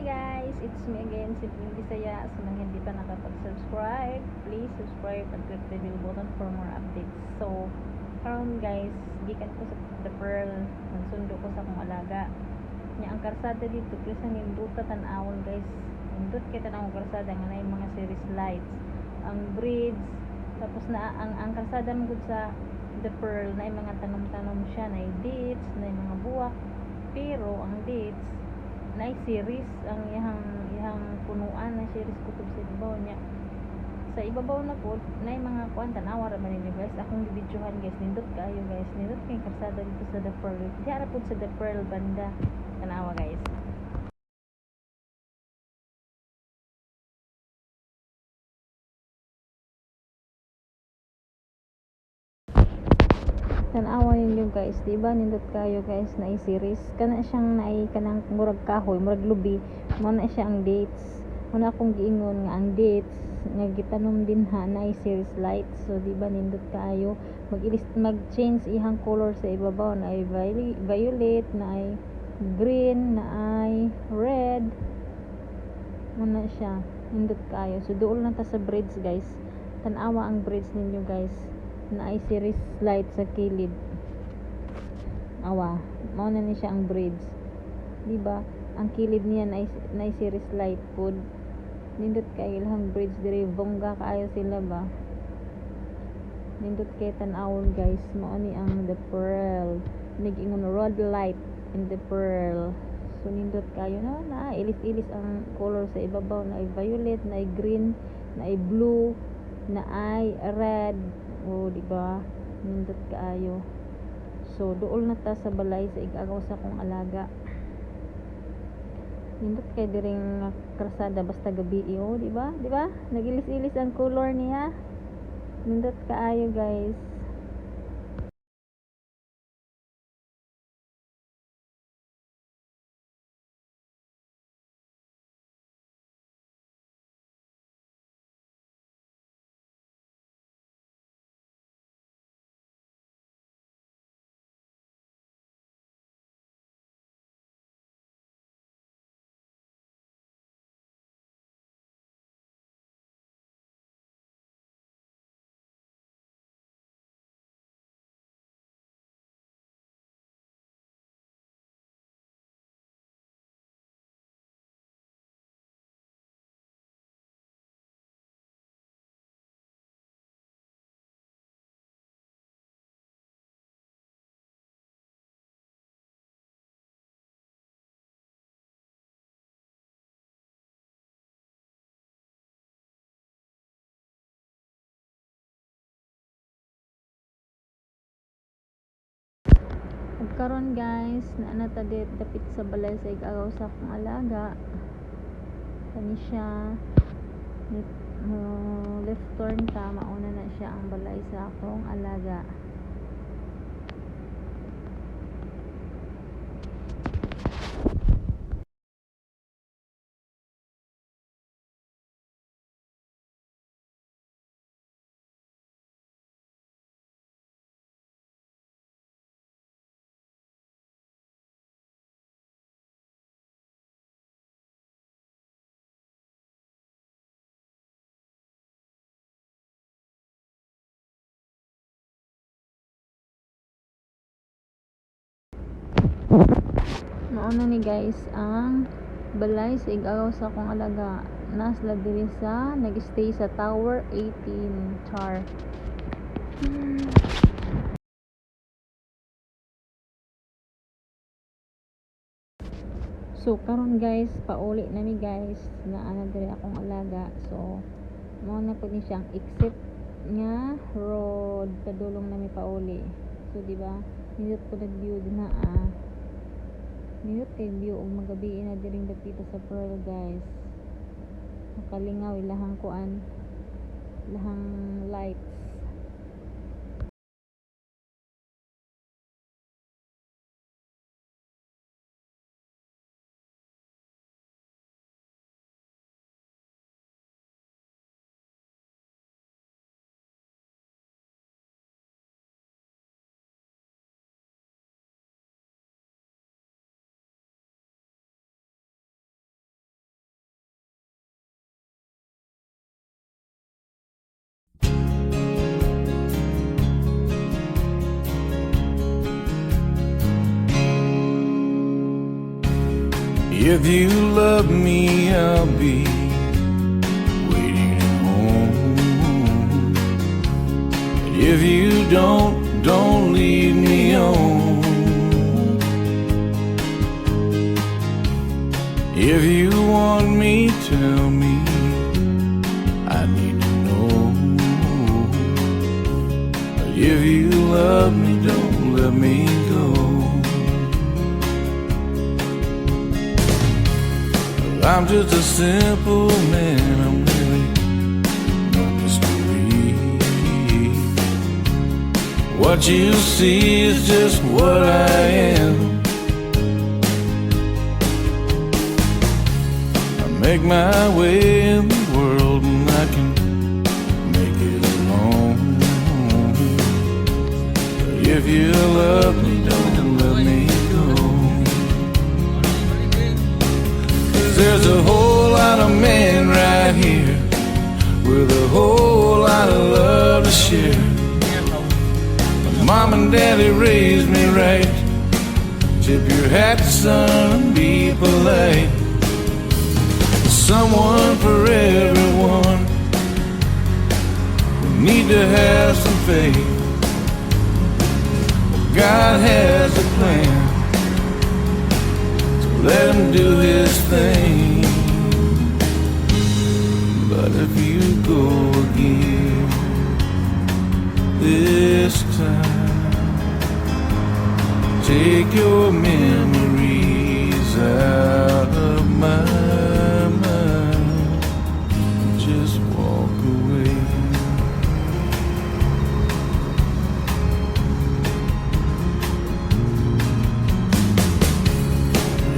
Hi guys! It's me again, Simpleng Bisaya. Sa mga hindi pa nakapag-subscribe, please subscribe and click the bell button for more updates. So, karon guys, gikan ko sa The Pearl, nagsundo ko sa akong alaga. Nya ang karsada dito, please nindota tan-awon guys. Nindot kay tan-awon karsada nga naay mga series lights. Ang bridge, tapos na ang karsada man gud sa The Pearl naay mga tanom-tanom siya, naay dates, naay mga buwak. Pero ang dates naay series ang iyang iyang punuan, na series kutob sa ibabaw niya. Sa ibabaw na pod naay mga kuan, tan-awa ra man ninyo guys, akong gibidyohan guys. Nindot kaayo guys, nindot kay karsada dito sa The Pearl. Diha ra pod sa The Pearl banda, tan-awa guys. Tan-awa ninyo guys, di ba nindot kayo guys, naay series kana siyang naay kanang murag kahoy, murag lubi, mao na siya ang dates. Mao na akong giingon nga ang dates nga gitanom dinha naay series lights. So di ba nindot kaayo, mag-ilis mag-change iyang color sa ibabaw, naay violet, naay green, naay red, mao na siya, nindot kaayo. So duol na ta sa bridge guys, tan-awa ang bridge ninyo guys, naay series light sa kilid. Awa, mao na ni siya ang bridge, di ba? Ang kilid niya naay series light pod. Nindot kay ilahang bridge diri, bongga kaayo sila ba. Nindot kay tan-awon guys, mao ni ang The Pearl. Nag-ingon road light in The Pearl. So nindot kayo no, na ilis-ilis ang color sa ibabaw, naay violet, naay green, naay blue, naay red. O di ba? Nindot kaayo. So duol na ta sa balay sa igagaw sa akong alaga. Nindot kay diring karsada basta gabi, oh, di ba? Di ba? Nagilis-ilis ang color niya. Nindot kaayo guys. Ug karon guys, naa na ta dapit sa balay sa igagaw sa akong alaga. Kani siya, left turn ta, mauna na siya ang balay sa akong alaga. Mauna ni guys ang balay sa igagaw sa akong alaga. Naa sila diri sa nag-stay sa Tower 18 char. So karon guys, pauli na mi guys, naa na diri akong alaga. So mao na pud ni siyang exit nga road padulong nami pauli. So di ba nindot pud ang view dinha ah. Nindot kay view og magabi na diring dapita sa Pearl guys. Makalingaw ilahang kuan, ilahang lights. If you love me, I'll be waiting at home. If you don't leave me on. If you want me, tell me. I need to know. If you love me, don't let me go. I'm just a simple man, I'm really no mystery. What you see is just what I am. I make my way in the world and I can make it alone. But if you love me, don't let me go. 'Cause there's a whole lot of men right here with a whole lot of love to share. My mom and daddy raised me right. Tip your hat, son, and be polite. Someone for everyone. We need to have some faith. God has a plan. So let him do his thing. But if you go again this time, take your memories out of my mind. Just walk away.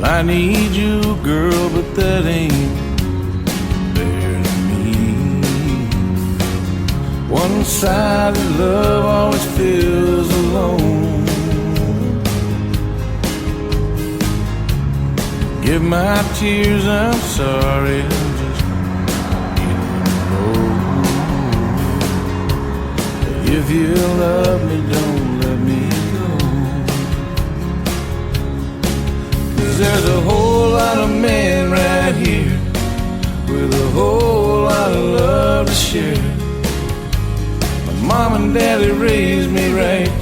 I need you, girl, but that ain't fair to me. One-sided love always feels alone. Give my tears, I'm sorry, I'm just feeling low. If you love me, don't let me go. 'Cause there's a whole lot of men right here with a whole lot of love to share. My mom and daddy raised me right.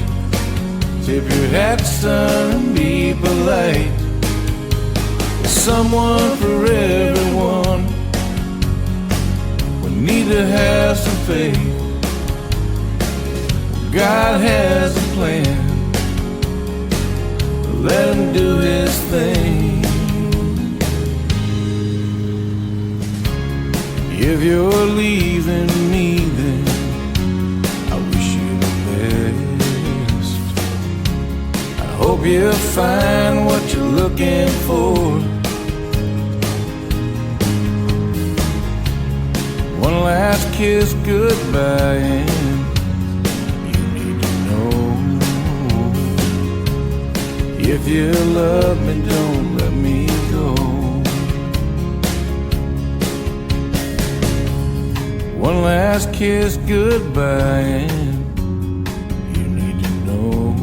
Tip your hat, son, and be polite. Someone for everyone. We need to have some faith. God has a plan. Let him do his thing. If you're leaving me, then I wish you the best. I hope you find what you're looking for. One last kiss goodbye, and you need to know. If you love me, don't let me go. One last kiss goodbye, and you need to know.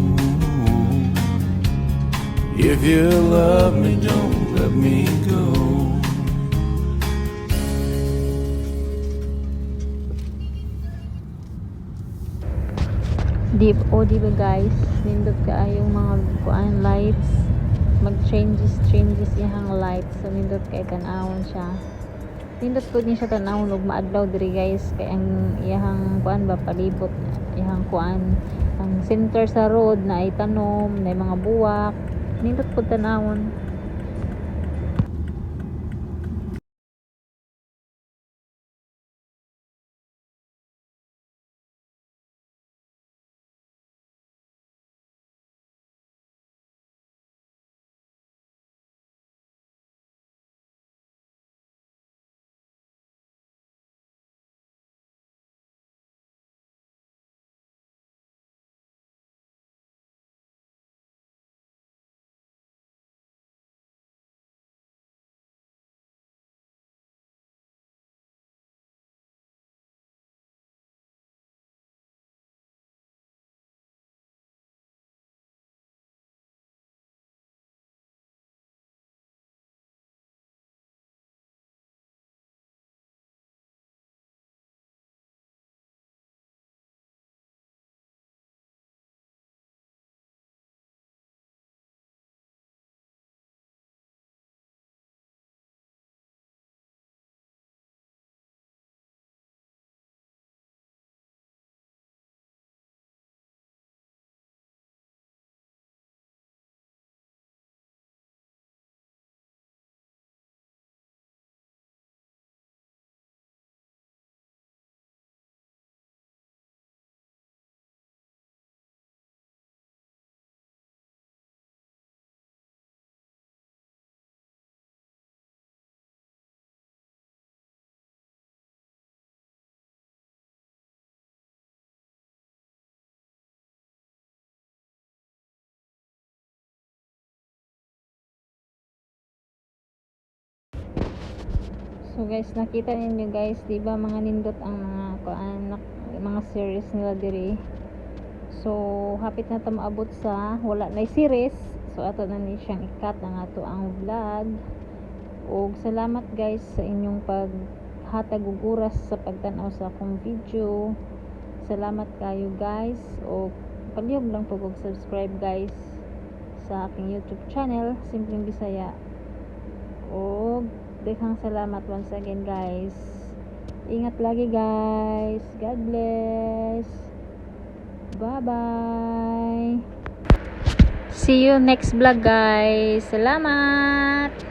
If you love me, don't let me go. Di o di ba guys, nindot kaayong mga kuan lights, mag changes changes iyang lights, so nindot kay tan-awon siya. Nindot pud ni siya tan-awon og maadlaw diri guys, kay ang iyang kuan ba, palibot iyang kuan, ang center sa road na ay tanom na mga buwak, nindot pud tan-awon. So guys, nakita ninyo guys, di ba mga nindot ang mga kuan, mga series nila diri? So hapit na ta maabot sa wala na series. So ato na ni siyang i-cut ang ato ang vlog. Og salamat guys sa inyong paghatag og oras sa pagtan-aw sa akong video. Salamat kayo guys. Og palihog lang po og subscribe guys sa aking YouTube channel, Simpleng Bisaya. Og daghang salamat once again guys. Ingat lagi guys. God bless. Bye bye. See you next vlog guys. Salamat.